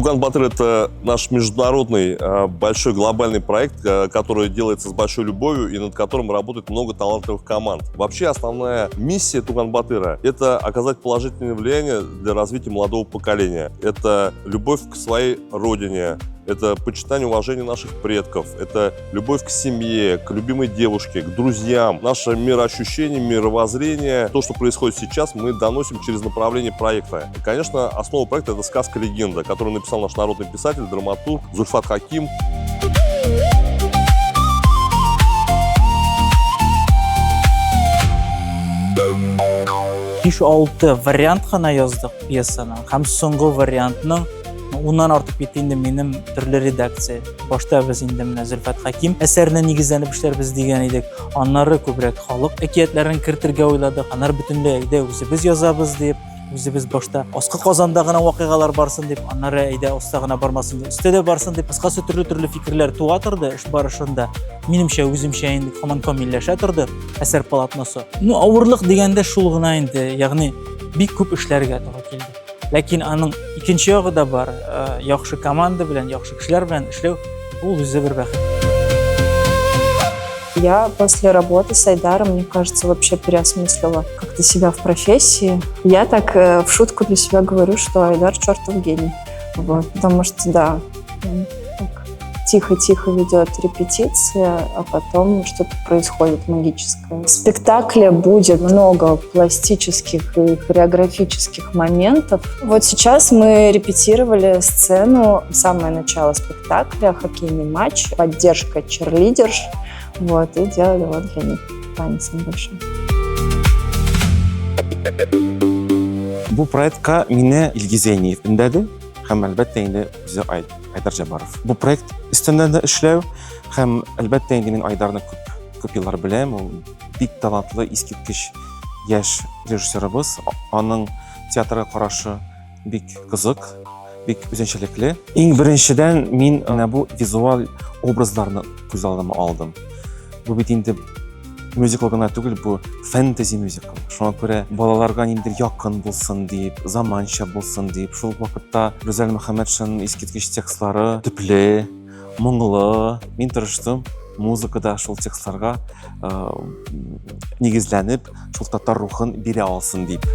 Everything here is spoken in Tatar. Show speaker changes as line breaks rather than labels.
Туган Батыр – это наш международный большой глобальный проект, который делается с большой любовью и над которым работает много талантливых команд. Вообще основная миссия Туган Батыра – это оказать положительное влияние для развития молодого поколения. Это любовь к своей родине, это почитание, уважение наших предков, это любовь к семье, к любимой девушке, к друзьям. Наше мироощущение, мировоззрение, то, что происходит сейчас, мы доносим через направление проекта. И, конечно, основа проекта – это сказка-легенда, которую написал наш народный писатель, драматург Зульфат Хаким.
Биш-алты вариант кына яздык пьесаның һәм соңгы вариантның уннан артып китте инде минем төрле редакция. Башта без инде менә Зөлфәт Хәким әсәренә нигезләнеп эшләрбез дигән идек. Аннары күбрәк халык әкиятләрен кертергә уйладык. Аннары бөтенләй әйдә үзебез язабыз дип, үзебез башта аскы Казанда гына вакыйгалар барсын дип, аннары әйдә аста гына бармасын дип, өстә дә барсын дип, кыскасы төрле-төрле фикерләр туа торды эш барышында. Минемчә, үземчә инде һаман камилләшә торды әсәр полотносы. Ну, авырлык дигәндә шул гына инде, ягъни бик күп эшләргә туры килде. Ләкин аның икенче ягы да бар. Яхшы команда белән, яхшы кешеләр белән эшләү ул үзе бер бәхет.
Я после работы с Айдаром, мне кажется, вообще переосмыслила как-то себя в профессии. Я так в шутку для себя говорю, что Айдар чертов гений. Вот, потому что, да, он так тихо-тихо ведет репетиции, а потом что-то происходит магическое. В спектакле будет много пластических и хореографических моментов. Вот сейчас мы репетировали сцену, самое начало спектакля, хоккейный матч, поддержка черлидерш, вот, и делали вот для них танец небольшой.
Бу проектка мине Илгиз Зәйниев өндәде һәм, әлбәттә инде, үзе Айдар Җаббаров. Бу проект өстендә дә эшләү һәм, әлбәттә инде, мин Айдарны күп күп еллар беләм. Ул бик талантлы, искиткеч яшь режиссерыбыз. Аның театрга карашы бик кызык, бик үзенчәлекле. Иң беренчедән мин менә бу визуаль образларны күз алдыма алдым. Бу бит инде мюзикл гына түгел, бу фэнтези мюзикл. Шуңа күрә балаларга ниндидер якын булсын дип, заманча булсын дип, шул ук вакытта Рүзәл Мөхәммәтшинның искиткеч текстлары төпле, моңлы. Мин тырыштым музыкада шул текстларга нигезләнеп, шул татар рухын бирә алсын дип.